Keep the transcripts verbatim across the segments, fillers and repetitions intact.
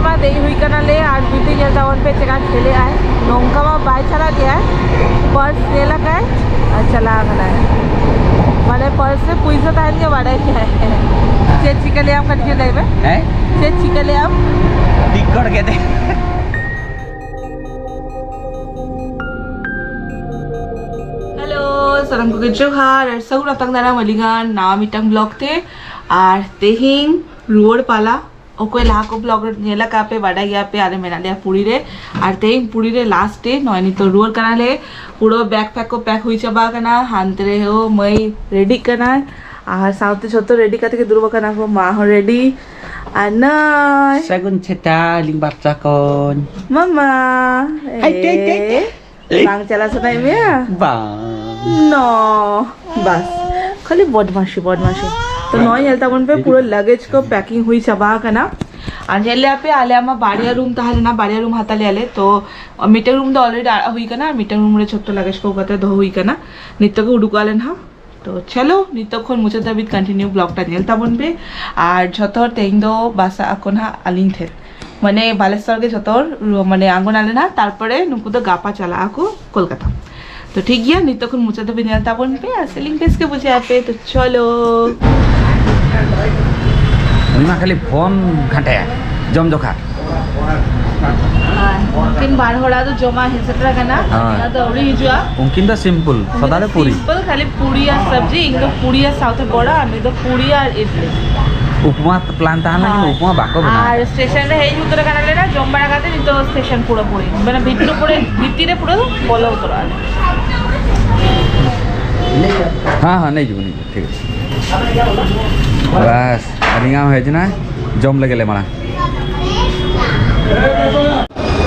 ᱢᱟ ᱫᱮᱡ ᱦᱩᱭ ᱠᱟᱱᱟᱞᱮ ᱟᱨ ᱵᱤᱴᱤ ᱧᱮᱞ ᱛᱟᱵᱚᱱ ᱯᱮ ᱪᱮᱠᱟ ᱠᱷᱮᱞᱮᱜ ᱟᱭ᱾ ᱱᱚᱝᱠᱟ ᱢᱟ ᱵᱟᱭ ᱪᱟᱞᱟᱜ ᱜᱮᱭᱟᱭ, ᱯᱟᱨᱥ ᱧᱮᱞ ᱟᱠᱟᱭ ᱟᱨ ᱪᱟᱞᱟᱣ ᱟᱠᱟᱱᱟᱭ᱾ ᱢᱟᱱᱮ ᱯᱟᱨᱥ ᱨᱮ ᱯᱩᱭᱥᱟᱹ ᱛᱟᱦᱮᱱ ᱜᱮ ᱵᱟᱰᱟᱭ ᱜᱮᱭᱟᱭ᱾ ᱪᱮᱫ ᱪᱤᱠᱟᱹ ᱞᱮᱭᱟᱢ ᱠᱟᱹᱴᱤᱡ ᱞᱟᱹᱭ ᱢᱮ? ᱦᱮᱸ? ᱪᱮᱫ ᱪᱤᱠᱟᱹ ᱞᱮᱭᱟᱢ? ᱴᱤᱠᱚᱴ ᱜᱮᱫᱮ᱾ ᱦᱮᱞᱳ, ᱥᱟᱱᱟᱢ ᱠᱚᱜᱮ ᱡᱚᱦᱟᱨ ᱟᱨ ᱥᱟᱹᱜᱩᱱ ᱟᱛᱟᱝ ᱫᱟᱨᱟᱢ ᱟᱹᱞᱤᱧᱟᱜ ᱱᱟᱣᱟ ᱢᱤᱫᱴᱟᱝ ᱵᱞᱚᱜ ᱛᱮ᱾ ᱟᱨ ᱛᱮᱦᱮᱧ ᱨᱩᱣᱟᱹᱲ ᱯᱟᱞᱟ᱾ ᱚᱠᱚᱭ ᱞᱟᱦᱟ ᱠᱚ ᱵᱞᱚᱜ ᱨᱮ ᱧᱮᱞ ᱟᱠᱟᱫ ᱯᱮ, ᱵᱟᱰᱟᱭ ᱜᱮᱭᱟ ᱯᱮ, ᱟᱞᱮ ᱢᱮᱱᱟᱜ ᱞᱮᱭᱟ ᱯᱩᱨᱤ ᱨᱮ᱾ ᱟᱨ ᱛᱮᱦᱮᱧ ᱯᱩᱨᱤ ᱨᱮ ᱞᱟᱥᱴ ᱰᱮ᱾ ᱱᱚᱜᱼᱚᱭ ᱱᱤᱛᱚᱜ ᱨᱩᱣᱟᱹᱲ ᱠᱟᱱᱟᱞᱮ᱾ ᱯᱩᱨᱟᱹ ᱵᱮᱜᱽ ᱯᱮᱠ ᱠᱚ ᱯᱮᱠ ᱦᱩᱭ ᱪᱟᱵᱟ ᱟᱠᱟᱱᱟ᱾ ᱦᱟᱱᱛᱮ ᱨᱮ ᱦᱚᱸ ᱢᱟᱹᱭ ᱨᱮᱰᱤᱜ ᱠᱟᱱᱟᱭ ᱟᱨ ᱥᱟᱶᱛᱮ ᱡᱷᱚᱛᱚ ᱨᱮᱰᱤ ᱠᱟᱛᱮ ᱜᱮ ᱫᱩᱲᱩᱵ ᱟᱠᱟᱱᱟ ᱠᱚ᱾ ᱢᱟ ᱦᱚᱸ ᱨᱮᱰᱤ ᱟᱨ ᱱᱚᱭ ᱥᱟᱹᱜᱩᱱ ᱥᱮᱛᱟᱜ ᱟᱹᱞᱤᱧ ᱵᱟᱪᱪᱟ ᱠᱚᱧ᱾ ᱢᱟᱢᱟ᱾ ᱦᱟᱭ, ᱴᱮᱭ, ᱴᱮᱭ, ᱴᱮᱭ᱾ ᱮ, ᱵᱟᱝ ᱪᱟᱞᱟᱣ ᱥᱟᱱᱟᱭᱮᱫ ᱢᱮᱭᱟ? ᱵᱟᱝ᱾ ᱱᱚ, ᱵᱟᱥ, ᱠᱷᱟᱹᱞᱤ ᱵᱚᱫᱢᱟᱥᱤ, ᱵᱚᱫᱢᱟᱥᱤ᱾ ᱛᱚ ᱱᱚᱜᱼᱚᱭ ᱧᱮᱞ ᱛᱟᱵᱚᱱ ᱯᱮ, ᱯᱩᱨᱟᱹ ᱞᱟᱜᱮᱡᱽ ᱠᱚ ᱯᱮᱠᱤᱝ ᱦᱩᱭ ᱪᱟᱵᱟ ᱟᱠᱟᱱᱟ᱾ ᱟᱨ ᱧᱮᱞ ᱞᱮᱭᱟ ᱯᱮ, ᱟᱞᱮᱭᱟᱜ ᱢᱟ ᱵᱟᱨᱭᱟ ᱨᱩᱢ ᱛᱟᱦᱮᱸ ᱞᱮᱱᱟ, ᱵᱟᱨᱭᱟ ᱨᱩᱢ ᱦᱟᱛᱟᱣ ᱞᱮᱭᱟ ᱞᱮ᱾ ᱛᱚ ᱢᱤᱫᱴᱟᱝ ᱨᱩᱢ ᱫᱚ ᱚᱞᱨᱮᱰᱤ ᱟᱲᱟᱜ ᱦᱩᱭ ᱟᱠᱟᱱᱟ, ᱢᱤᱫᱴᱟᱝ ᱨᱩᱢ ᱨᱮ ᱡᱷᱚᱛᱚ ᱞᱟᱜᱮᱡᱽ ᱠᱚ ᱠᱟᱛᱮ ᱫᱚᱦᱚ ᱦᱩᱭ ᱟᱠᱟᱱᱟ᱾ ᱱᱤᱛᱚᱜ ᱜᱮ ᱩᱰᱩᱠᱚᱜ ᱟᱞᱮ ᱱᱟᱦᱟᱜ᱾ ᱛᱚ ᱪᱚᱞᱚ, ᱱᱤᱛᱚᱜ ᱠᱷᱚᱱ ᱢᱩᱪᱟᱹᱫ ᱫᱷᱟᱹᱵᱤᱡ ᱠᱚᱱᱴᱤᱱᱤᱭᱩ ᱵᱞᱚᱜ ᱴᱟ ᱧᱮᱞ ᱛᱟᱵᱚᱱ ᱯᱮ᱾ ᱟᱨ ᱡᱷᱚᱛᱚ ᱦᱚᱲ ᱛᱮᱦᱮᱧ ᱫᱚ ᱵᱟᱥᱟᱜ ᱟᱠᱚ ᱱᱟᱦᱟᱜ ᱟᱹᱞᱤᱧ ᱴᱷᱮᱱ, ᱢᱟᱱᱮ ᱵᱟᱞᱮᱥᱚᱨ ᱜᱮ ᱡᱷᱚᱛᱚ ᱦᱚᱲ ᱨᱩ-, ᱢᱟᱱᱮ ᱟᱬᱜᱚᱱᱟᱞᱮ ᱱᱟᱦᱟᱜ, ᱛᱟᱨᱯᱚᱨᱮ ᱱᱩᱠᱩ ᱫᱚ ᱜᱟᱯᱟ ᱪᱟᱞᱟᱜ ᱟᱠᱚ ᱠᱳᱞᱠᱟᱛᱟ᱾ ᱛᱚ ᱴᱷᱤᱠ ᱜᱮᱭᱟ, ᱱᱤᱛᱚᱜ ᱠᱷᱚᱱ ᱢᱩᱪᱟᱹᱫ ᱫᱷᱟᱹᱵᱤᱡ ᱧᱮᱞ ᱛᱟᱵᱚᱱ ᱯᱮ, ᱟᱨ ᱥᱮᱞᱤᱝ ᱵᱮᱥ ᱜᱮ ᱵᱩᱡᱷᱟᱹᱣ ᱟᱯᱮ᱾ ᱛᱚ ᱪᱚᱞᱚ᱾ ᱩᱱᱤ ᱢᱟ ᱠᱷᱟᱹᱞᱤ ᱯᱷᱳᱱ ᱜᱷᱟᱱᱴᱟᱭᱟ ᱡᱚᱢ ᱡᱚᱠᱷᱟ᱾ ᱟᱨ ᱩᱱᱠᱤᱱ ᱵᱟᱨ ᱦᱚᱲᱟᱜ ᱫᱚ ᱡᱚᱢᱟᱜ ᱦᱮᱡ ᱥᱮᱴᱮᱨ ᱟᱠᱟᱱᱟ᱾ ᱦᱳᱭ᱾ ᱚᱱᱟ ᱫᱚ ᱟᱹᱣᱨᱤ ᱦᱤᱡᱩᱜᱼᱟ᱾ ᱩᱱᱠᱤᱱ ᱫᱚ ᱥᱤᱢᱯᱞ, ᱩᱱᱠᱤᱱ ᱥᱟᱫᱟ ᱫᱚ ᱨᱮ ᱯᱩᱨᱤ᱾ ᱥᱤᱢᱯᱞ, ᱠᱷᱟᱹᱞᱤ ᱯᱩᱨᱤ ᱟᱨ ᱥᱚᱵᱽᱡᱤ᱾ ᱤᱧ ᱫᱚ ᱯᱩᱨᱤ ᱟᱨ ᱥᱟᱶᱛᱮ ᱵᱚᱲᱟ, ᱟᱨ ᱱᱩᱭ ᱫᱚ ᱯᱩᱨᱤ ᱟᱨ ᱤᱰᱞᱤ᱾ ᱩᱯᱢᱟ ᱯᱞᱟᱱ ᱛᱟᱦᱮᱸ ᱞᱮᱱᱟ, ᱦᱳᱭ᱾ ᱩᱯᱢᱟ ᱵᱟᱠᱚ ᱵᱮᱱᱟᱣ ᱟᱨ ᱮᱫᱟ᱾ ᱥᱴᱮᱥᱚᱱ ᱨᱮ ᱦᱮᱡ ᱩᱛᱟᱹᱨ ᱟᱠᱟᱱᱟᱞᱮ ᱱᱟ, ᱡᱚᱢ ᱵᱟᱲᱟ ᱠᱟᱛᱮ ᱱᱤᱛᱚᱜ ᱥᱴᱮᱥᱚᱱ ᱯᱩᱨᱟᱹᱯᱩᱨᱤ, ᱢᱟᱱᱮ ᱵᱷᱤᱛᱨᱤ ᱯᱩᱨᱟᱹ, ᱵᱷᱤᱛᱤᱨ ᱨᱮ ᱯᱩᱨᱟᱹ ᱵᱚᱞᱚ ᱩᱛᱟᱹᱨᱚᱜᱼᱟ ᱞᱮ᱾ ᱦᱮᱸ, ᱦᱮᱸ, ᱱᱮᱭ ᱡᱩᱜᱩ, ᱱᱮᱭ ᱡᱩᱜᱩ, ᱴᱷᱤᱠ ᱟᱪᱷᱮ᱾ ᱵᱟᱥ, ᱟᱹᱞᱤᱧᱟᱜ ᱦᱚᱸ ᱦᱮᱡ ᱮᱱᱟ, ᱡᱚᱢ ᱞᱮᱜᱮ ᱞᱮ ᱢᱟᱲᱟᱝ᱾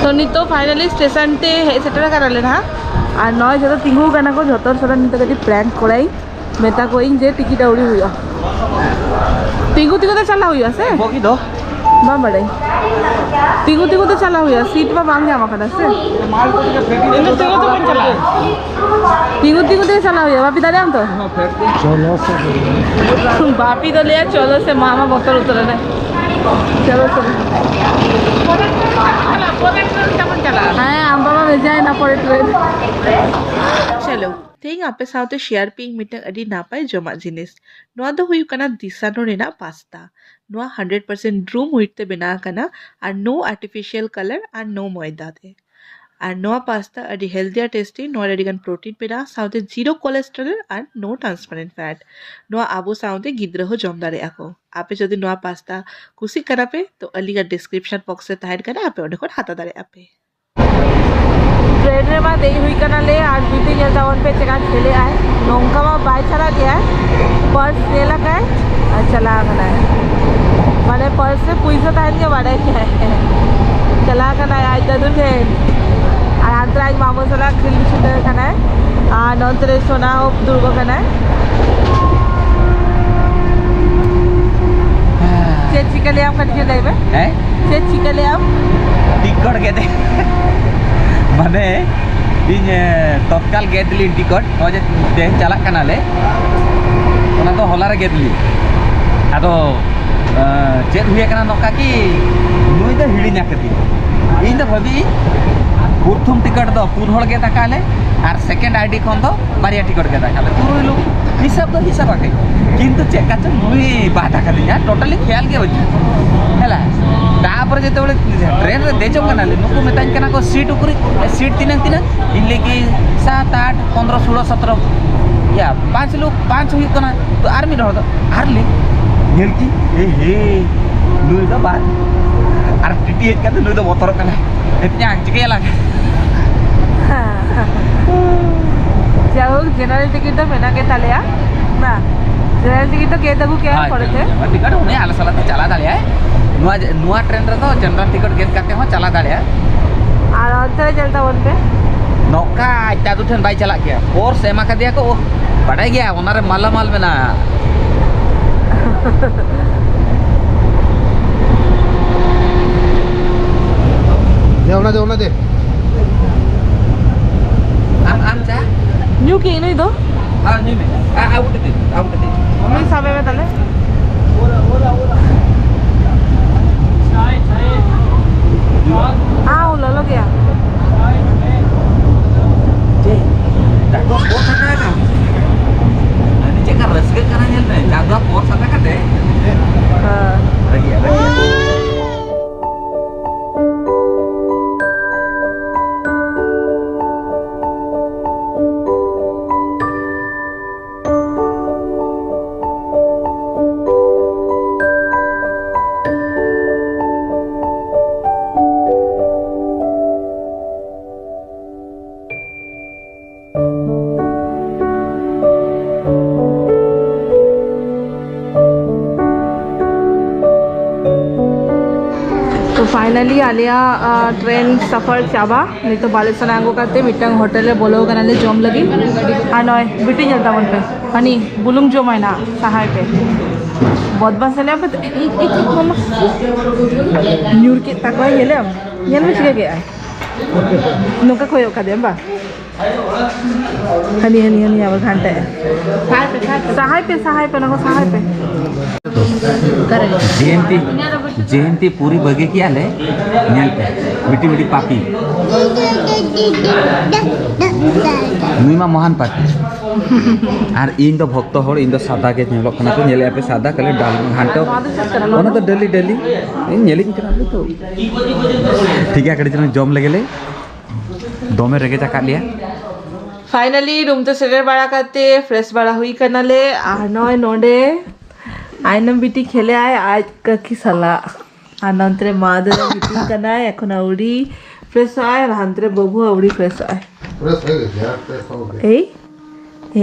ᱛᱚ ᱱᱤᱛᱚᱜ ᱯᱷᱟᱭᱱᱟᱞᱤ ᱥᱴᱮᱥᱚᱱ ᱛᱮ ᱦᱮᱡ ᱥᱮᱴᱮᱨ ᱟᱠᱟᱱᱟᱞᱮ ᱱᱟᱦᱟᱜ᱾ ᱟᱨ ᱱᱚᱜᱼᱚᱭ ᱡᱚᱛᱚ ᱛᱤᱸᱜᱩ ᱟᱠᱟᱱᱟ ᱠᱚ, ᱡᱚᱛᱚ ᱦᱚᱲ ᱥᱟᱞᱟᱜ ᱱᱤᱛᱚᱜ ᱠᱟᱹᱴᱤᱡ ᱯᱨᱮᱝᱠ ᱠᱚᱨᱟᱭ᱾ ᱢᱮᱛᱟ ᱠᱚᱣᱟᱧ ᱡᱮ ᱴᱤᱠᱤᱴ ᱟᱹᱣᱨᱤ ᱦᱩᱭᱩᱜᱼᱟ᱾ ᱛᱤᱸᱜᱩ ᱛᱤᱸᱜᱩ ᱛᱮ ᱪᱟᱞᱟᱣ ᱦᱩᱭᱩᱜᱼᱟ ᱥᱮ? ᱵᱚᱜᱤ ᱫᱚ᱾ ᱵᱟᱝ ᱵᱟᱲᱟᱭ᱾ ᱛᱤᱸᱜᱩ ᱛᱤᱸᱜᱩ ᱛᱮ ᱪᱟᱞᱟᱣ ᱦᱩᱭᱩᱜᱼᱟ, ᱥᱤᱴ ᱢᱟ ᱵᱟᱝ ᱧᱟᱢ ᱟᱠᱟᱱᱟ ᱥᱮ᱾ ᱤᱧ ᱫᱚ ᱛᱤᱸᱜᱩ ᱛᱤᱸᱜᱩᱧ ᱪᱟᱞᱟᱜᱼᱟ᱾ ᱛᱤᱸᱜᱩ ᱛᱤᱸᱜᱩ ᱛᱮ ᱪᱟᱞᱟᱣ ᱦᱩᱭᱩᱜᱼᱟ, ᱵᱟᱯᱤ ᱫᱟᱲᱮᱭᱟᱜ ᱟᱢ ᱛᱚ? ᱵᱟᱯᱤ ᱫᱚ ᱞᱟᱹᱭᱟ ᱪᱚᱞᱚ ᱥᱮ, ᱢᱟ ᱢᱟ ᱵᱚᱛᱚᱨ ᱩᱛᱟᱹᱨ ᱮᱱᱟᱭ᱾ ᱪᱚᱞᱚ, ᱪᱚᱞᱚ᱾ ᱦᱮᱸ, ᱟᱢ ᱵᱟᱵᱟ ᱵᱷᱮᱡᱟᱭᱮᱱᱟ ᱯᱚᱨᱮ ᱴᱨᱮᱱ᱾ ᱪᱚᱞᱚ, ᱛᱮᱦᱮᱧ ᱟᱯᱮ ᱥᱟᱶᱛᱮ ᱥᱮᱭᱟᱨ ᱯᱮᱭᱟᱹᱧ ᱢᱤᱫᱴᱟᱝ ᱟᱹᱰᱤ ᱱᱟᱯᱟᱭ ᱡᱚᱢᱟᱜ ᱡᱤᱱᱤᱥ᱾ ᱱᱚᱣᱟ ᱫᱚ ᱦᱩᱭᱩᱜ ᱠᱟᱱᱟ ᱫᱤᱥᱟᱱᱳ ᱨᱮᱱᱟᱜ ᱯᱟᱥᱛᱟ᱾ ᱱᱚᱣᱟ ᱦᱟᱱᱰᱨᱮᱰ ᱯᱟᱨᱥᱮᱱᱴ ᱰᱨᱩᱢ ᱦᱩᱭᱤᱴ ᱛᱮ ᱵᱮᱱᱟᱣ ᱟᱠᱟᱱᱟ ᱟᱨ ᱱᱳ ᱟᱨᱴᱤᱯᱷᱤᱥᱤᱭᱟᱞ ᱠᱟᱞᱟᱨ ᱟᱨ ᱱᱳ ᱢᱚᱭᱫᱟ ᱛᱮ᱾ ᱟᱨ ᱱᱚᱣᱟ ᱯᱟᱥᱛᱟ ᱟᱹᱰᱤ ᱦᱮᱞᱫᱤ ᱟᱨ ᱴᱮᱥᱴᱤ, ᱱᱚᱣᱟ ᱨᱮ ᱟᱹᱰᱤᱜᱟᱱ ᱯᱨᱳᱴᱤᱱ ᱢᱮᱱᱟᱜᱼᱟ, ᱥᱟᱶᱛᱮ ᱡᱤᱨᱳ ᱠᱳᱞᱮᱥᱴᱨᱚᱞ ᱟᱨ ᱱᱳ ᱴᱨᱟᱱᱥᱯᱟᱨᱮᱱᱴ ᱯᱷᱮᱴ᱾ ᱱᱚᱣᱟ ᱟᱵᱚ ᱥᱟᱶᱛᱮ ᱜᱤᱫᱽᱨᱟᱹ ᱦᱚᱸ ᱡᱚᱢ ᱫᱟᱲᱮᱭᱟᱜᱼᱟ ᱠᱚ᱾ ᱟᱯᱮ ᱡᱩᱫᱤ ᱱᱚᱣᱟ ᱯᱟᱥᱛᱟ ᱠᱩᱥᱤᱜ ᱠᱟᱱᱟ ᱯᱮ, ᱛᱚ ᱟᱹᱞᱤᱧᱟᱜ ᱰᱤᱥᱠᱨᱤᱯᱥᱚᱱ ᱵᱚᱠᱥ ᱨᱮ ᱛᱟᱦᱮᱱ ᱠᱟᱱᱟ, ᱟᱯᱮ ᱚᱸᱰᱮ ᱠᱷᱚᱱ ᱦᱟᱛᱟᱣ ᱫᱟᱲᱮᱭᱟᱜᱼᱟ ᱯᱮ᱾ ᱴᱨᱮᱱ ᱨᱮᱢᱟ ᱫᱮᱡ ᱦᱩᱭ ᱠᱟᱱᱟᱞᱮ ᱟᱨ ᱵᱤᱴᱤ ᱧᱮᱞ ᱛᱟᱵᱚᱱ ᱯᱮ ᱪᱮᱠᱟ ᱠᱷᱮᱞᱮᱜ ᱟᱭ᱾ ᱱᱚᱝᱠᱟ ᱢᱟ ᱵᱟᱭ ᱪᱟᱞᱟᱜ ᱜᱮᱭᱟ, ᱯᱟᱨᱥ ᱧᱮᱞ ᱟᱠᱟᱭ ᱟᱨ ᱪᱟᱞᱟᱣ ᱠᱟᱱᱟᱭ᱾ ᱢᱟᱱᱮ ᱯᱟᱨᱥ ᱨᱮ ᱯᱩᱭᱥᱟᱹ ᱛᱟᱦᱮᱱ ᱜᱮ ᱵᱟᱰᱟᱭ ᱜᱮᱭᱟᱭ᱾ ᱪᱟᱞᱟᱣ ᱠᱟᱱᱟᱭ ᱟᱡ ᱫᱟᱫᱩ ᱴᱷᱮᱱ᱾ ᱟᱨ ᱦᱟᱱᱛᱮ ᱨᱮ ᱟᱡ ᱢᱟᱢᱩ ᱥᱟᱞᱟᱜ ᱠᱷᱮᱞ ᱪᱷᱩᱴᱟᱹᱣ ᱠᱟᱱᱟᱭ᱾ ᱟᱨ ᱱᱚᱱᱛᱮ ᱨᱮ ᱥᱳᱱᱟ ᱦᱚᱸ ᱫᱩᱲᱩᱵ ᱟᱠᱟᱱᱟᱭ᱾ ᱪᱮᱫ ᱪᱤᱠᱟᱹ ᱞᱮᱭᱟᱢ ᱠᱟᱹᱴᱤᱡ ᱞᱟᱹᱭ ᱢᱮ? ᱦᱮᱸ? ᱪᱮᱫ ᱪᱤᱠᱟᱹ ᱞᱮᱭᱟᱢ? ᱴᱤᱠᱚᱴ ᱜᱮᱫ᱾ ᱢᱟᱱᱮ ᱤᱧ, ᱮ, ᱛᱚᱛᱠᱟᱞ ᱜᱮᱫ ᱞᱤᱧ ᱴᱤᱠᱚᱴ᱾ ᱱᱚᱜᱼᱚᱭ ᱡᱮ ᱛᱮᱦᱮᱧ ᱪᱟᱞᱟᱜ ᱠᱟᱱᱟᱞᱮ, ᱚᱱᱟ ᱫᱚ ᱦᱚᱞᱟ ᱨᱮ ᱜᱮᱫ ᱞᱤᱧ᱾ ᱟᱫᱚ, ᱮ, ᱪᱮᱫ ᱦᱩᱭ ᱟᱠᱟᱱᱟ ᱱᱚᱝᱠᱟ ᱠᱤ ᱱᱩᱭ ᱫᱚ ᱦᱤᱲᱤᱧ ᱟᱠᱟᱫᱤᱧ᱾ ᱤᱧ ᱫᱚ ᱵᱷᱟᱹᱵᱤ ᱯᱨᱚᱛᱷᱚᱢ ᱴᱤᱠᱚᱴ ᱫᱚ ᱯᱩᱱ ᱦᱚᱲ ᱜᱮᱫ ᱟᱠᱟᱫ ᱞᱮ ᱟᱨ ᱥᱮᱠᱮᱱᱰ ᱟᱭᱰᱤ ᱠᱷᱚᱱ ᱫᱚ ᱵᱟᱨᱭᱟ ᱴᱤᱠᱚᱴ ᱜᱮᱫ ᱟᱠᱟᱫ ᱞᱮ᱾ ᱛᱩᱨᱩᱭ ᱞᱳᱠ ᱦᱤᱥᱟᱹᱵ ᱫᱚ ᱦᱤᱥᱟᱹᱵ ᱟᱠᱟᱫ, ᱠᱤᱱᱛᱩ ᱪᱮᱫ ᱠᱟ ᱪᱚ ᱱᱩᱭ ᱵᱟᱫ ᱟᱠᱟᱫᱤᱧᱟ, ᱴᱳᱴᱟᱞᱤ ᱠᱷᱮᱭᱟᱞ ᱜᱮ ᱵᱟᱹᱪᱩᱜ᱾ ᱦᱮᱞᱟ, ᱛᱟᱯᱚᱨᱮ ᱡᱮᱛᱮᱵᱮᱞᱮ ᱴᱨᱮᱱ ᱨᱮ ᱫᱮᱡᱚᱜ ᱠᱟᱱᱟᱞᱮ, ᱱᱩᱠᱩ ᱢᱮᱛᱟᱧ ᱠᱟᱱᱟ ᱠᱚ, "ᱥᱤᱴ ᱩᱠᱩᱨᱤᱡ, ᱥᱤᱴ ᱛᱤᱱᱟᱹᱝ ᱛᱤᱱᱟᱹᱝ?" ᱤᱧ ᱞᱟᱹᱭ ᱠᱮᱫᱟᱹᱧ, "ᱥᱟᱛ, ᱟᱴ, ᱯᱚᱱᱫᱽᱨᱚ, ᱥᱳᱞᱳ, ᱥᱚᱛᱨᱚ, ᱭᱟ, ᱯᱟᱸᱪ ᱞᱳᱠ, ᱯᱟᱸᱪ ᱦᱩᱭᱩᱜ ᱠᱟᱱᱟ᱾" ᱛᱚ ᱟᱨ ᱢᱤᱫ ᱦᱚᱲ ᱫᱚ, ᱟᱨ ᱞᱟᱹᱭ, ᱧᱮᱞ ᱠᱤ, ᱮ ᱦᱮ, ᱱᱩᱭ ᱫᱚ ᱵᱟᱫ᱾ ᱟᱨ ᱴᱤᱴᱤ ᱦᱮᱡ ᱠᱟᱛᱮ ᱱᱩᱭ ᱫᱚ ᱵᱚᱛᱚᱨᱚᱜ ᱠᱟᱱᱟᱭ᱾ ᱢᱮᱛᱟᱹᱧᱟ, ᱪᱤᱠᱟᱹᱭᱟ ᱞᱟᱝ? ᱡᱟᱭᱦᱳᱠ, ᱡᱮᱱᱟᱨᱮᱞ ᱴᱤᱠᱤᱴ ᱫᱚ ᱢᱮᱱᱟᱜ ᱜᱮ ᱛᱟᱞᱮᱭᱟ᱾ ᱵᱟ, ᱡᱮᱱᱟᱨᱮᱞ ᱴᱤᱠᱤᱴ ᱫᱚ ᱜᱮᱫ ᱟᱹᱜᱩ ᱠᱮᱜᱼᱟ ᱦᱳᱭ, ᱯᱚᱨᱮᱛᱮ᱾ ᱡᱮᱱᱟᱨᱮᱞ ᱴᱤᱠᱤᱴ ᱩᱱᱤ ᱟᱞᱮ ᱥᱟᱞᱟᱜ ᱛᱮ ᱪᱟᱞᱟᱣ ᱫᱟᱲᱮᱭᱟᱜᱼᱟᱭ᱾ ᱱᱚᱣᱟ ᱡᱮ, ᱱᱚᱣᱟ ᱴᱨᱮᱱ ᱨᱮᱫᱚ ᱡᱮᱱᱟᱨᱮᱞ ᱴᱤᱠᱤᱴ ᱜᱮᱫ ᱠᱟᱛᱮ ᱦᱚᱸ ᱪᱟᱞᱟᱣ ᱫᱟᱲᱮᱭᱟᱜᱼᱟᱭ᱾ ᱟᱨ ᱚᱱᱛᱮ ᱨᱮ ᱧᱮᱞ ᱛᱟᱵᱚᱱ ᱯᱮ᱾ ᱱᱚᱝᱠᱟ ᱟᱡ ᱫᱟᱫᱩ ᱴᱷᱮᱱ ᱵᱟᱭ ᱪᱟᱞᱟᱜ ᱜᱮᱭᱟ᱾ ᱯᱷᱳᱨᱥ ᱮᱢᱟ ᱠᱟᱫᱮᱭᱟ ᱠᱚ, ᱳᱦ, ᱵᱟᱰᱟᱭ ᱜᱮᱭᱟ, ᱚᱱᱟ ᱨᱮ ᱢᱟᱞᱟᱢᱟᱞ ᱢᱮᱱᱟᱜᱼᱟ᱾ ᱫᱮ, ᱚᱱᱟ ᱫᱮ, ᱚᱱᱟ ᱫᱮ᱾ ᱟᱢ, ᱟᱢ ᱪᱟ? ᱧᱩ ᱠᱮᱜ ᱱᱩᱭ ᱫᱚ᱾ ᱟᱨ ᱧᱩᱭ ᱢᱮ᱾ ᱟ, ᱟᱹᱜᱩ ᱠᱟᱛᱮ, ᱟᱹᱜᱩ ᱠᱟᱛᱮ᱾ ᱱᱩᱭ ᱥᱟᱵᱮ ᱢᱮ ᱛᱟᱦᱞᱮ᱾ ᱛᱚ finally ᱟᱞᱮᱭᱟᱜ ᱴᱨᱮᱱ ᱥᱟᱯᱷᱟᱨ ᱪᱟᱵᱟ᱾ ᱱᱤᱛᱚᱜ ᱵᱟᱞᱮ ᱥᱟᱱᱟ ᱟᱹᱜᱩ ᱠᱟᱛᱮ ᱢᱤᱫᱴᱟᱝ ᱦᱳᱴᱮᱞ ᱨᱮ ᱵᱚᱞᱚ ᱠᱟᱱᱟᱞᱮ ᱡᱚᱢ ᱞᱟᱹᱜᱤᱫ᱾ ᱟᱨ ᱱᱚᱜᱼᱚᱭ ᱵᱤᱴᱤ ᱧᱮᱞ ᱛᱟᱵᱚᱱ ᱯᱮ, ᱦᱟᱹᱱᱤ ᱵᱩᱞᱩᱝ ᱡᱚᱢᱟᱭ ᱱᱟ, ᱥᱟᱦᱟᱭ ᱯᱮ᱾ ᱵᱚᱫᱢᱟᱥ ᱧᱮᱞᱮ ᱯᱮ, ᱤᱡ, ᱤᱡ, ᱤᱡ, ᱢᱟᱢᱟ᱾ ᱧᱩᱨ ᱠᱮᱫ ᱛᱟᱠᱚᱣᱟᱭ, ᱧᱮᱞᱮ ᱟᱢ? ᱧᱮᱞ ᱢᱮ ᱪᱤᱠᱟᱹ ᱠᱮᱫᱼᱟᱭ᱾ ᱱᱚᱝᱠᱟ ᱠᱚᱭᱚᱜ ᱠᱟᱫᱮᱭᱟ ᱵᱟᱝ? ᱦᱟᱹᱱᱤ, ᱦᱟᱹᱱᱤ, ᱦᱟᱹᱱᱤ ᱟᱵᱟᱨ ᱜᱷᱟᱱᱴᱟᱭᱟ᱾ ᱥᱟᱦᱟᱭ ᱯᱮ, ᱥᱟᱦᱟᱭ ᱯᱮ, ᱚᱱᱟ ᱠᱚ ᱥᱟᱦᱟᱭ ᱯᱮ᱾ ᱡᱮᱭᱚᱱᱛᱤ, ᱡᱮᱭᱚᱱᱛᱤ ᱯᱩᱨᱤ ᱵᱟᱹᱜᱤ ᱠᱮᱜᱼᱟ ᱞᱮ, ᱧᱮᱞ ᱯᱮ, ᱢᱤᱴᱤ ᱢᱤᱴᱤ ᱯᱟᱯᱤ᱾ ᱱᱩᱭ ᱢᱟ ᱢᱚᱦᱟᱱ ᱯᱟᱯᱤ᱾ ᱟᱨ ᱤᱧ ᱫᱚ ᱵᱷᱚᱠᱛᱚ ᱦᱚᱲ, ᱤᱧ ᱫᱚ ᱥᱟᱫᱟ ᱜᱮ ᱧᱮᱞᱚᱜ ᱠᱟᱱᱟ ᱠᱚ, ᱧᱮᱞᱮᱫᱼᱟ ᱯᱮ ᱥᱟᱫᱟ ᱠᱟᱞᱟᱨ ᱰᱟᱞ ᱜᱷᱟᱱᱴᱚ᱾ ᱚᱱᱟ ᱫᱚ ᱰᱮᱞᱤ ᱰᱮᱞᱤ ᱤᱧ ᱧᱮᱞᱤᱧ ᱠᱟᱱᱟ ᱛᱚ᱾ ᱴᱷᱤᱠ ᱜᱮᱭᱟ, ᱠᱟᱹᱴᱤᱡ ᱪᱩᱞᱩᱝ ᱡᱚᱢ ᱞᱮᱜᱮ ᱞᱮ, ᱫᱚᱢᱮ ᱨᱮᱸᱜᱮᱡ ᱟᱠᱟᱫ ᱞᱮᱭᱟ᱾ Finally room ᱛᱮ ᱥᱮᱴᱮᱨ ᱵᱟᱲᱟ ᱠᱟᱛᱮ fresh ᱵᱟᱲᱟ ᱦᱩᱭ ᱠᱟᱱᱟᱞᱮ᱾ ᱟᱨ ᱱᱚᱜᱼᱚᱭ ᱱᱚᱰᱮ ᱟᱭᱱᱚᱢ ᱵᱤᱴᱤ ᱠᱷᱮᱞᱮ ᱟᱭ ᱟᱡ ᱠᱟᱹᱠᱤ ᱥᱟᱞᱟᱜ᱾ ᱟᱨ ᱱᱚᱱᱛᱮ ᱨᱮ ᱢᱟ ᱫᱚ ᱜᱤᱛᱤᱡ ᱠᱟᱱᱟᱭ, ᱮᱠᱷᱚᱱ ᱟᱹᱣᱨᱤ fresh ᱚᱜᱼᱟᱭ᱾ ᱟᱨ ᱦᱟᱱᱛᱮ ᱨᱮ ᱵᱟᱹᱵᱩ ᱟᱹᱣᱨᱤ fresh ᱚᱜᱼᱟᱭ᱾ Fresh ᱦᱩᱭ ᱜᱮ, fresh ᱦᱩᱭ ᱜᱮ᱾ ᱮᱭ,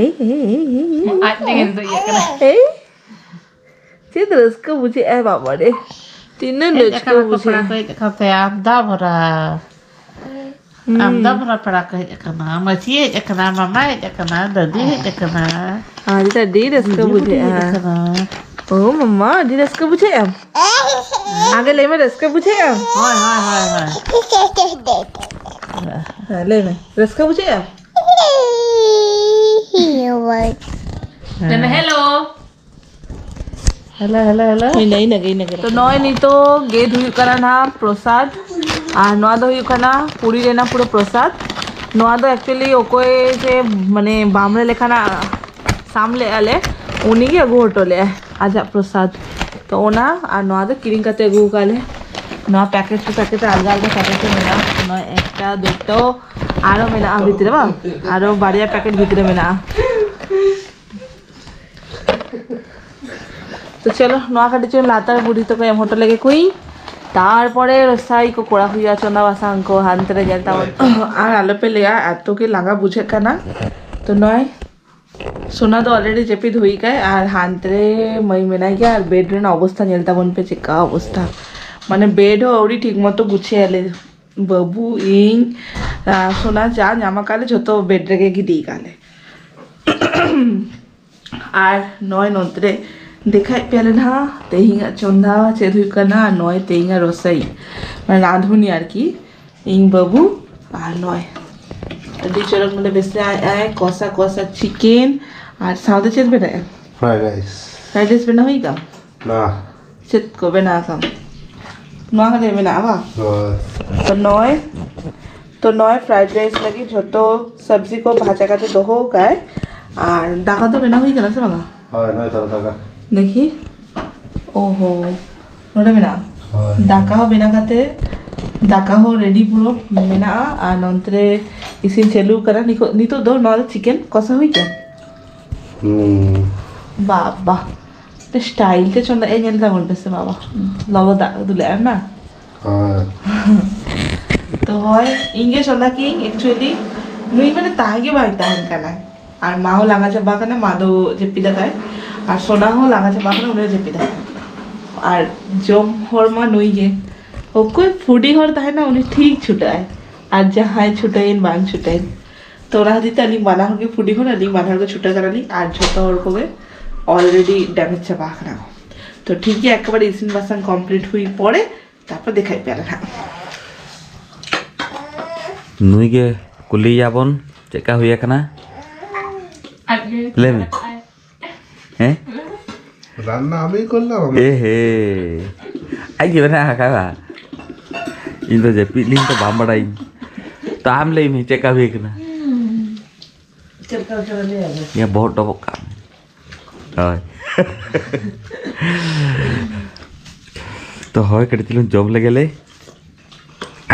ᱮᱭ, ᱮᱭ, ᱮᱭ, ᱮᱭ, ᱮᱭ, ᱟᱡ ᱛᱮᱜᱮ ᱱᱤᱛᱚᱜ ᱤᱭᱟᱹᱜ ᱠᱟᱱᱟ᱾ ᱮᱭ, ᱪᱮᱫ ᱨᱟᱹᱥᱠᱟᱹ ᱵᱩᱡᱷᱟᱹᱜᱼᱟ ᱵᱟᱵᱟ ᱨᱮ, ᱛᱤᱱᱟᱹᱜ ᱦᱮᱡ ᱨᱟᱹᱥᱠᱟᱹ ᱟᱠᱟᱱᱟ ᱠᱚ ᱯᱮᱲᱟ ᱵᱩᱡᱷᱟᱹᱜᱼᱟ᱾ ᱠᱚ ᱦᱮᱡ ᱟᱠᱟᱱ ᱛᱟᱭᱟ, ᱟᱢᱫᱟ ᱵᱷᱚᱨᱟ᱾ ᱦᱩᱸ᱾ ᱟᱢᱫᱟ ᱵᱷᱚᱨᱟ ᱯᱮᱲᱟ ᱠᱚ ᱦᱮᱡ ᱟᱠᱟᱱᱟ, ᱢᱟᱹᱥᱤ ᱦᱮᱡ ᱟᱠᱟᱱᱟ, ᱢᱟᱢᱟ ᱦᱮᱡ ᱟᱠᱟᱱᱟ, ᱫᱟᱫᱤ ᱦᱮᱡ ᱟᱠᱟᱱᱟ᱾ ᱟᱨ ᱱᱤᱛᱚᱜ ᱟᱹᱰᱤ ᱨᱟᱹᱥᱠᱟᱹ ᱵᱩᱡᱷᱟᱹᱜᱼᱟ᱾ ᱚ ᱢᱟᱢᱟ, ᱟᱹᱰᱤ ᱨᱟᱹᱥᱠᱟᱹ ᱵᱩᱡᱷᱟᱹᱜᱼᱟ᱾ ᱟᱜᱮ ᱞᱟᱹᱭ ᱢᱮ, ᱨᱟᱹᱥᱠᱟᱹ ᱵᱩᱡᱷᱟᱹᱜᱼᱟ? ᱦᱳᱭ, ᱦᱳᱭ, ᱦᱳᱭ, ᱦᱳᱭ᱾ ᱦᱮᱸ, ᱞᱟᱹᱭ ᱢᱮ, ᱨᱟᱹᱥᱠᱟᱹ ᱵᱩᱡᱷᱟᱹᱜᱼᱟ? ᱞᱟᱹᱭ ᱢᱮ, ᱦᱮᱞᱳ᱾ Hello, hello, hello. ᱤᱱᱟᱹ, ᱤᱱᱟᱹᱜᱮ, ᱤᱱᱟᱹᱜᱮ᱾ ᱛᱚ, ᱱᱚᱜᱼᱚᱭ ᱱᱤᱛᱚᱜ ᱜᱮᱫ ᱦᱩᱭᱩᱜ ᱠᱟᱱᱟ ᱱᱟᱦᱟᱜ ᱯᱨᱚᱥᱟᱫ᱾ ᱟᱨ ᱱᱚᱣᱟ ᱫᱚ ᱦᱩᱭᱩᱜ ᱠᱟᱱᱟ ᱯᱩᱨᱤ ᱨᱮᱱᱟᱜ ᱯᱩᱨᱟᱹ ᱯᱨᱚᱥᱟᱫ᱾ ᱱᱚᱣᱟ ᱫᱚ actually ᱚᱠᱚᱭ ᱡᱮ, ᱢᱟᱱᱮ, ᱵᱟᱢᱲᱮ ᱞᱮᱠᱟᱱᱟᱜ ᱥᱟᱢ ᱞᱮᱜᱼᱟ ᱞᱮ, ᱩᱱᱤ ᱜᱮ ᱟᱹᱜᱩ ᱦᱚᱴᱚ ᱞᱮᱜᱼᱟᱭ ᱟᱡᱟᱜ ᱯᱨᱚᱥᱟᱫ᱾ ᱛᱚ, ᱚᱱᱟ ᱟᱨ ᱱᱚᱣᱟ ᱫᱚ ᱠᱤᱨᱤᱧ ᱠᱟᱛᱮ ᱟᱹᱜᱩ ᱟᱠᱟᱫ ᱞᱮ᱾ ᱱᱚᱣᱟ packet ᱠᱚ packet ᱟᱞᱜᱟ ᱟᱞᱜᱟ packet ᱨᱮ ᱢᱮᱱᱟᱜᱼᱟ᱾ ᱱᱚᱣᱟ ᱮᱠᱴᱟ, ᱫᱩᱴᱳ, ᱟᱨᱚ ᱢᱮᱱᱟᱜᱼᱟ ᱵᱷᱤᱛᱨᱤ ᱨᱮ, ᱵᱟᱝ? ᱟᱨᱚ ᱵᱟᱨᱭᱟ packet ᱵᱷᱤᱛᱨᱤ ᱨᱮ ᱢᱮᱱᱟᱜᱼᱟ᱾ ᱛᱚ ᱪᱚᱞᱚ, ᱱᱚᱣᱟ ᱠᱟᱹᱴᱤᱡ ᱪᱩᱞᱩᱝ ᱞᱟᱛᱟᱨ ᱵᱩᱰᱷᱤ ᱛᱟᱠᱚ ᱮᱢ ᱦᱚᱴᱚ ᱞᱮᱜᱮ ᱠᱚᱧ, ᱛᱟᱨᱯᱚᱨᱮ ᱨᱚᱥᱟᱭ ᱠᱚ ᱠᱚᱨᱟᱣ ᱦᱩᱭᱩᱜᱼᱟ, ᱪᱚᱸᱫᱟ ᱵᱟᱥᱟᱝ ᱠᱚ ᱦᱟᱱᱛᱮ ᱨᱮ ᱧᱮᱞ ᱛᱟᱵᱚᱱ ᱯᱮ᱾ ᱟᱨ ᱟᱞᱚᱯᱮ ᱞᱟᱹᱭᱟ, ᱮᱛᱚ ᱜᱮ ᱞᱟᱸᱜᱟ ᱵᱩᱡᱷᱟᱹᱜ ᱠᱟᱱᱟ᱾ ᱛᱚ ᱱᱚᱜᱼᱚᱭ ᱥᱳᱱᱟ ᱫᱚ already ᱡᱟᱹᱯᱤᱫ ᱦᱩᱭ ᱠᱟᱭ, ᱟᱨ ᱦᱟᱱᱛᱮ ᱨᱮ ᱢᱟᱹᱭ ᱢᱮᱱᱟᱭ ᱜᱮᱭᱟ, ᱟᱨ bed ᱨᱮᱱᱟᱜ ᱚᱵᱚᱥᱛᱟ ᱧᱮᱞ ᱛᱟᱵᱚᱱ ᱯᱮ ᱪᱮᱫᱠᱟ ᱚᱵᱚᱥᱛᱟ᱾ ᱢᱟᱱᱮ ᱵᱮᱰ ᱦᱚᱸ ᱟᱹᱣᱨᱤ ᱴᱷᱤᱠ ᱢᱚᱛᱚ ᱜᱩᱪᱷᱟᱹᱭᱟᱞᱮ᱾ ᱵᱟᱹᱵᱩ, ᱤᱧ, ᱟᱨ ᱥᱳᱱᱟ ᱪᱟ ᱧᱟᱢ ᱟᱠᱟᱫ ᱞᱮ, ᱡᱷᱚᱛᱚ ᱵᱮᱰ ᱨᱮᱜᱮ ᱜᱤᱰᱤ ᱟᱠᱟᱫ ᱞᱮ᱾ ᱟᱨ ᱱᱚᱜᱼᱚᱭ ᱱᱚᱛᱮ ᱨᱮ ᱫᱮᱠᱷᱟᱭᱮᱫ ᱯᱮᱭᱟᱞᱮ ᱱᱟᱦᱟᱜ ᱛᱮᱦᱮᱧᱟᱜ ᱪᱚᱸᱫᱟ ᱪᱮᱫ ᱦᱩᱭᱩᱜ ᱠᱟᱱᱟ, ᱟᱨ ᱱᱚᱜᱼᱚᱭ ᱛᱮᱦᱮᱧᱟᱜ ᱨᱚᱥᱟᱭ, ᱢᱟᱱᱮ ᱨᱟᱸᱫᱷᱩᱱᱤ ᱟᱨᱠᱤ, ᱤᱧ ᱵᱟᱹᱵᱩ ᱟᱨ ᱱᱚᱜᱼᱚᱭ ᱟᱹᱰᱤ ᱪᱚᱨᱚᱠ ᱱᱚᱰᱮ ᱵᱮᱥ ᱟᱭ ᱠᱚᱥᱟ ᱠᱚᱥᱟ ᱪᱤᱠᱮᱱ ᱟᱨ ᱥᱟᱶᱛᱮ ᱪᱮᱫ ᱵᱮᱱᱟᱜᱼᱟ? ᱯᱷᱨᱟᱭᱰ ᱨᱟᱭᱤᱥ᱾ ᱯᱷᱨᱟᱭᱰ ᱨᱟᱭᱤᱥ ᱵᱮᱱᱟᱣ ᱦᱩᱭ ᱠᱟᱱᱟ? ᱱᱟ᱾ ᱪᱮᱫ ᱠᱚ ᱵᱮᱱᱟᱣ ᱠᱟᱢ? ᱱᱚᱣᱟ ᱠᱚᱨᱮ ᱢᱮᱱᱟᱜᱼᱟ ᱵᱟᱝ? ᱦᱳᱭ᱾ ᱛᱚ ᱱᱚᱜᱼᱚᱭ, ᱛᱚ ᱱᱚᱜᱼᱚᱭ ᱯᱷᱨᱟᱭᱰ ᱨᱟᱭᱤᱥ ᱞᱟᱹᱜᱤᱫ ᱡᱷᱚᱛᱚ ᱥᱚᱵᱽᱡᱤ ᱠᱚ ᱵᱷᱟᱡᱟ ᱠᱟᱛᱮ ᱫᱚᱦᱚ ᱠᱟᱜᱼᱟᱭ᱾ ᱟᱨ ᱫᱟᱠᱟ ᱫᱚ ᱵᱮᱱᱟᱣ ᱦᱩᱭ ᱠᱟᱱᱟ ᱥᱮ ᱵᱟᱝᱟ? ᱦᱳᱭ, ᱱᱚᱜᱼᱚᱭ ᱛᱚ ᱫᱟᱠᱟ᱾ ᱫᱮᱠᱷᱤ᱾ ᱳᱦᱳ, ᱱᱚᱰᱮ ᱢᱮᱱᱟᱜᱼᱟ᱾ ᱦᱳᱭ᱾ ᱫᱟᱠᱟ ᱦᱚᱸ ᱵᱮᱱᱟᱣ ᱠᱟᱛᱮ, ᱫᱟᱠᱟ ᱦᱚᱸ ᱨᱮᱰᱤ ᱯᱩᱨᱟᱹ ᱢᱮᱱᱟᱜᱼᱟ᱾ ᱟᱨ ᱱᱚᱱᱛᱮ ᱨᱮ ᱤᱥᱤᱱ ᱪᱟᱹᱞᱩ ᱠᱟᱱᱟ᱾ ᱱᱤᱛᱚᱜ, ᱱᱤᱛᱚᱜ ᱫᱚ ᱱᱚᱣᱟ ᱫᱚ ᱪᱤᱠᱮᱱ ᱠᱚᱥᱟ ᱦᱩᱭ ᱠᱟᱱᱟ᱾ ᱦᱩᱸ᱾ ᱵᱟᱵᱟ᱾ ᱥᱴᱟᱭᱤᱞ ᱛᱮ ᱪᱚᱸᱫᱟ ᱮ ᱧᱮᱞ ᱛᱟᱵᱚᱱ ᱯᱮ ᱥᱮ ᱵᱟᱵᱟ, ᱞᱚᱞᱚ ᱫᱟᱜ ᱫᱩᱞᱮᱜᱼᱟ ᱱᱟ᱾ ᱦᱳᱭ᱾ ᱛᱚ ᱦᱳᱭ, ᱤᱧ ᱜᱮ ᱪᱚᱸᱫᱟ ᱠᱤᱭᱟᱹᱧ actually᱾ ᱱᱩᱭ ᱢᱟᱱᱮ ᱛᱟᱦᱮᱸ ᱜᱮ ᱵᱟᱭ ᱛᱟᱦᱮᱱ ᱠᱟᱱᱟᱭ᱾ ᱟᱨ ᱢᱟ ᱦᱚᱸ ᱞᱟᱸᱜᱟ ᱪᱟᱵᱟ ᱠᱟᱱᱟ, ᱢᱟ ᱫᱚ ᱡᱟᱹᱯᱤᱫ ᱟᱠᱟᱫᱟᱭ᱾ ᱟᱨ ᱥᱳᱱᱟ ᱦᱚᱸ ᱞᱟᱸᱜᱟ ᱪᱟᱵᱟ ᱠᱟᱱᱟ, ᱩᱱᱤ ᱦᱚᱸ ᱡᱟᱹᱯᱤᱫ ᱟᱠᱟᱫᱟᱭ᱾ ᱟᱨ ᱡᱚᱢ ᱦᱚᱲ ᱢᱟ ᱱᱩᱭ ᱜᱮ᱾ ᱚᱠᱚᱭ ᱯᱷᱩᱰᱤ ᱦᱚᱲ ᱛᱟᱦᱮᱱᱟ, ᱩᱱᱤ ᱴᱷᱤᱠ ᱪᱷᱩᱴᱟᱹᱜᱼᱟᱭ᱾ ᱟᱨ ᱡᱟᱦᱟᱸᱭ ᱪᱷᱩᱴᱟᱹᱭᱮᱱ ᱵᱟᱝ ᱪᱷᱩᱴᱟᱹᱭᱮᱱ᱾ ᱛᱚ ᱚᱱᱟ ᱠᱷᱟᱹᱛᱤᱨ ᱛᱮ ᱟᱹᱞᱤᱧ ᱵᱟᱱᱟ ᱦᱚᱲ ᱜᱮ ᱯᱷᱩᱰᱤ ᱦᱚᱲ, ᱟᱹᱞᱤᱧ ᱵᱟᱱᱟ ᱦᱚᱲ ᱜᱮ ᱪᱷᱩᱴᱟᱹ ᱠᱟᱱᱟᱞᱤᱧ᱾ ᱟᱨ ᱡᱷᱚᱛᱚ ᱦᱚᱲ ᱠᱚᱜᱮ already damage ᱪᱟᱵᱟ ᱟᱠᱟᱱᱟ ᱠᱚ᱾ ᱛᱚ ᱴᱷᱤᱠ ᱜᱮᱭᱟ, ᱮᱠᱮᱵᱟᱨᱮ ᱤᱥᱤᱱ ᱵᱟᱥᱟᱝ complete ᱦᱩᱭ ᱯᱚᱨᱮ ᱛᱟᱨᱯᱚᱨ ᱫᱮᱠᱷᱟᱭ ᱯᱮᱭᱟᱞᱮ ᱱᱟᱦᱟᱜ᱾ ᱱᱩᱭ ᱜᱮ ᱠᱩᱞᱤᱭᱮᱭᱟᱵᱚᱱ ᱪᱮᱫᱠᱟ ᱦᱩᱭ ᱟᱠᱟᱱᱟ᱾ ᱟᱡ ᱜᱮ ᱞᱟᱹᱭ ᱢᱮ᱾ ᱦᱮᱸ? রান্না আমি করলাম, আমার এ হে। ᱟᱡ ᱜᱮ ᱢᱮᱱᱟᱜ ᱟᱠᱟᱫᱟ᱾ ᱤᱧ ᱫᱚ ᱡᱟᱹᱯᱤᱫ ᱞᱤᱧ ᱛᱚ ᱵᱟᱢ ᱵᱟᱲᱟᱭᱟᱹᱧ᱾ ᱛᱚ ᱟᱢ ᱞᱟᱹᱭ ᱢᱮ ᱪᱮᱫ ᱞᱮᱠᱟ ᱦᱩᱭ ᱠᱟᱱᱟ? ᱪᱮᱫ ᱞᱮᱠᱟ ᱦᱩᱭ ᱠᱟᱱᱟ ᱞᱟᱹᱭ ᱟᱵᱚᱱ᱾ ᱤᱭᱟᱹ ᱵᱚᱦᱚᱜ ᱰᱚᱵᱚᱜ ᱠᱟᱜ ᱢᱮ᱾ ᱦᱳᱭ᱾ ᱛᱚ ᱦᱳᱭ, ᱠᱟᱹᱴᱤᱡ ᱪᱩᱞᱩᱝ ᱡᱚᱢ ᱞᱮᱜᱮ ᱞᱮ᱾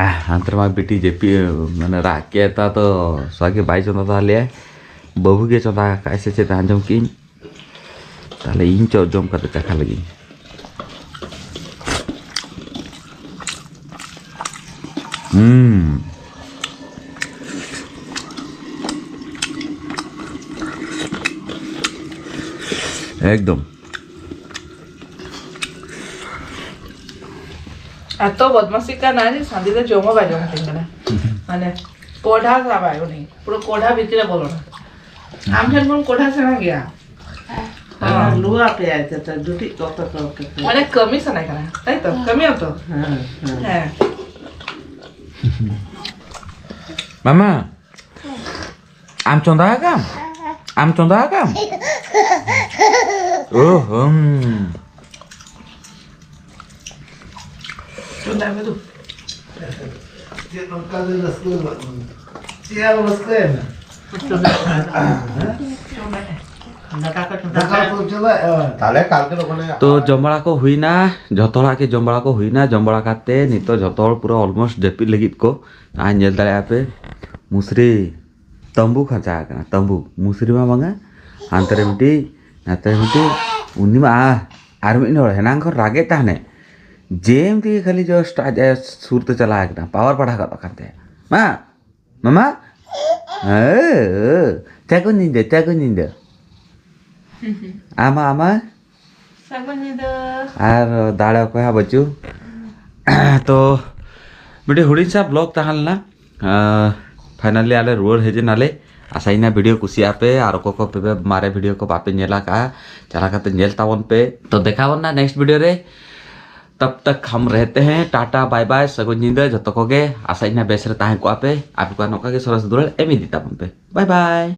ᱟᱦ, ᱦᱟᱱᱛᱮ ᱨᱮᱢᱟ ᱵᱤᱴᱤ ᱡᱟᱹᱯᱤᱫ, ᱢᱟᱱᱮ ᱨᱟᱜ ᱠᱮᱫ ᱛᱟ ᱛᱚ, ᱥᱚ ᱜᱮ ᱵᱟᱭ ᱪᱚᱸᱫᱟ ᱛᱟᱞᱮᱭᱟ᱾ ᱵᱟᱹᱵᱩ ᱜᱮ ᱪᱚᱸᱫᱟ ᱟᱠᱟᱫ ᱥᱮ ᱪᱮᱫ ᱟᱸᱡᱚᱢ ᱠᱮᱫᱟᱹᱧ᱾ ᱛᱟᱦᱞᱮ ᱤᱧ ᱪᱚ ᱡᱚᱢ ᱠᱟᱛᱮ ᱪᱟᱠᱷᱟ ᱞᱟᱹᱜᱤᱫ᱾ ᱦᱩᱸ᱾ ᱮᱠᱫᱚᱢ᱾ ᱮᱛᱚ ᱵᱚᱫᱢᱟᱥᱤ ᱠᱟᱱᱟ ᱡᱮ ᱥᱟᱺᱰᱤ ᱫᱚ ᱡᱚᱢ ᱦᱚᱸ ᱵᱟᱭ ᱡᱚᱢ ᱦᱚᱪᱚᱧ ᱠᱟᱱᱟ᱾ ᱢᱟᱱᱮ ᱠᱚᱰᱷᱟ ᱥᱟᱵᱟᱭ ᱩᱱᱤ, ᱯᱩᱨᱟᱹ ᱠᱚᱰᱷᱟ ᱵᱷᱤᱛᱤᱨ ᱨᱮ ᱵᱚᱞᱚᱱᱟ᱾ ᱟᱢ ᱴᱷᱮᱱ ᱠᱷᱚᱱ ᱠᱚᱰᱷᱟ ᱥᱮᱬᱟ ᱜᱮᱭᱟ᱾ ᱦᱮᱸ, ᱞᱩᱣᱟ ᱯᱮᱭᱟᱭ ᱛᱮ, ᱛᱮ, ᱡᱩᱴᱤᱡ ᱠᱚ ᱠᱚ ᱠᱚ ᱠᱚ᱾ ᱢᱟᱱᱮ ᱠᱟᱹᱢᱤ ᱥᱟᱱᱟᱭ ᱠᱟᱱᱟ, ᱛᱟᱭ ᱛᱚ? ᱠᱟᱹᱢᱤᱭᱟᱢ ᱛᱚ? ᱦᱮᱸ, ᱦᱮᱸ᱾ ᱦᱮᱸ᱾ ᱢᱟᱢᱟ, ᱟᱢ ᱪᱚᱸᱫᱟ ᱟᱠᱟᱢ? ᱟᱢ ᱪᱚᱸᱫᱟ ᱟᱠᱟᱢ? ᱳ ᱦᱩᱢ᱾ ᱪᱚᱸᱫᱟ ᱢᱮ ᱫᱩ᱾ ᱪᱮᱫ ᱱᱚᱝᱠᱟ ᱫᱚ ᱨᱟᱹᱥᱠᱟᱹ ᱫᱚ ᱵᱟᱹᱱᱩᱜᱼᱟ? ᱪᱮᱫ ᱟᱨ ᱨᱟᱹᱥᱠᱟᱹᱭᱮᱱᱟ? ᱫᱟᱠᱟ ᱠᱚ ᱪᱚᱸᱫᱟ ᱫᱟᱠᱟ ᱠᱟᱜ᱾ ᱠᱚ ᱪᱚᱸᱫᱟᱭᱟ? ᱛᱟᱦᱞᱮ ᱠᱟᱞᱠᱮ ᱫᱚ ᱢᱟᱱᱮ ᱛᱚ ᱡᱚᱢ ᱵᱟᱲᱟ ᱠᱚ ᱦᱩᱭᱱᱟ, ᱡᱷᱚᱛᱚ ᱦᱚᱲᱟᱜ ᱜᱮ ᱡᱚᱢ ᱵᱟᱲᱟ ᱠᱚ ᱦᱩᱭᱱᱟ᱾ ᱡᱚᱢ ᱵᱟᱲᱟ ᱠᱟᱛᱮ ᱱᱤᱛᱚᱜ ᱡᱷᱚᱛᱚ ᱦᱚᱲ ᱯᱩᱨᱟᱹ almost ᱡᱟᱹᱯᱤᱫ ᱞᱟᱹᱜᱤᱫ ᱠᱚ᱾ ᱟᱨ ᱧᱮᱞ ᱫᱟᱲᱮᱭᱟᱜᱼᱟ ᱯᱮ ᱢᱩᱥᱨᱤ ᱛᱟᱹᱢᱵᱩ ᱠᱷᱟᱸᱪᱟ ᱟᱠᱟᱱᱟ, ᱛᱟᱹᱢᱵᱩ᱾ ᱢᱩᱥᱨᱤ ᱢᱟ ᱵᱟᱝᱟ, ᱦᱟᱱᱛᱮ ᱨᱮ ᱢᱤᱫᱴᱤᱡ, ᱱᱟᱛᱮ ᱨᱮ ᱢᱤᱫᱴᱤᱡ, ᱩᱱᱤ ᱢᱟ ᱟ-, ᱟᱨ ᱢᱤᱫ ᱦᱚᱲ ᱦᱮᱱᱟᱝ ᱠᱷᱚᱱ ᱨᱟᱜᱮᱫ ᱛᱟᱦᱮᱱᱮ, ᱡᱮᱢ ᱛᱮᱜᱮ ᱠᱷᱟᱹᱞᱤ just ᱟᱡ ᱟᱡ ᱥᱩᱨ ᱛᱮ ᱪᱟᱞᱟᱣ ᱟᱠᱟᱱᱟ, power ᱵᱟᱲᱦᱟᱣ ᱜᱚᱫ ᱟᱠᱟᱱ ᱛᱟᱭᱟ᱾ ᱢᱟ, ᱢᱟᱢᱟ, ᱦᱮᱸ, ᱪᱟᱜᱩ ᱧᱤᱫᱟᱹ, ᱪᱟᱜᱩ ᱧᱤᱫᱟᱹ᱾ ᱟᱢᱟ, ᱟᱢᱟ᱾ ᱥᱟᱹᱜᱩᱱ ᱧᱤᱫᱟᱹ᱾ ᱟᱨ ᱫᱟᱲᱮ ᱚᱠᱚᱭ ᱦᱚᱸ ᱵᱟᱹᱪᱩᱜ᱾ ᱛᱚ, ᱢᱤᱫᱴᱤᱡ ᱦᱩᱰᱤᱧ ᱥᱟ vlog ᱛᱟᱦᱮᱸ ᱞᱮᱱᱟ᱾ ᱟᱸ, finally ᱟᱞᱮ ᱨᱩᱣᱟᱹᱲ ᱦᱮᱡ ᱮᱱᱟᱞᱮ᱾ ᱟᱥᱟᱭᱤᱧ video ᱠᱩᱥᱤᱭᱟᱜ ᱯᱮ, ᱟᱨ ᱚᱠᱚᱭ ᱠᱚ ᱯᱮ ᱢᱟᱨᱮ video ᱠᱚ ᱵᱟᱯᱮ ᱧᱮᱞ ᱟᱠᱟᱫᱼᱟ, ᱪᱟᱞᱟᱣ ᱠᱟᱛᱮ ᱧᱮᱞ ᱛᱟᱵᱚᱱ ᱯᱮ᱾ ᱛᱚ, ᱫᱮᱠᱷᱟᱣ ᱵᱚᱱ ᱱᱟ next video ᱨᱮ᱾ ᱛᱟᱵ ᱛᱟᱠ ᱦᱟᱢ ᱨᱮᱦᱛᱮ ᱦᱮᱸ, ᱴᱟᱴᱟ, bye bye, ᱥᱟᱹᱜᱩᱱ ᱧᱤᱫᱟᱹ ᱡᱚᱛᱚ ᱠᱚᱜᱮ᱾ ᱟᱥᱟᱭᱤᱧ ᱵᱮᱥ ᱨᱮ ᱛᱟᱦᱮᱸ ᱠᱚᱜᱼᱟ ᱯᱮ, ᱟᱯᱮ ᱠᱚᱣᱟᱜ ᱱᱚᱝᱠᱟ ᱜᱮ ᱥᱚᱨᱮᱥ ᱫᱩᱞᱟᱹᱲ ᱮᱢ ᱤᱫᱤ ᱛᱟᱵᱚᱱ ᱯᱮ᱾ Bye bye᱾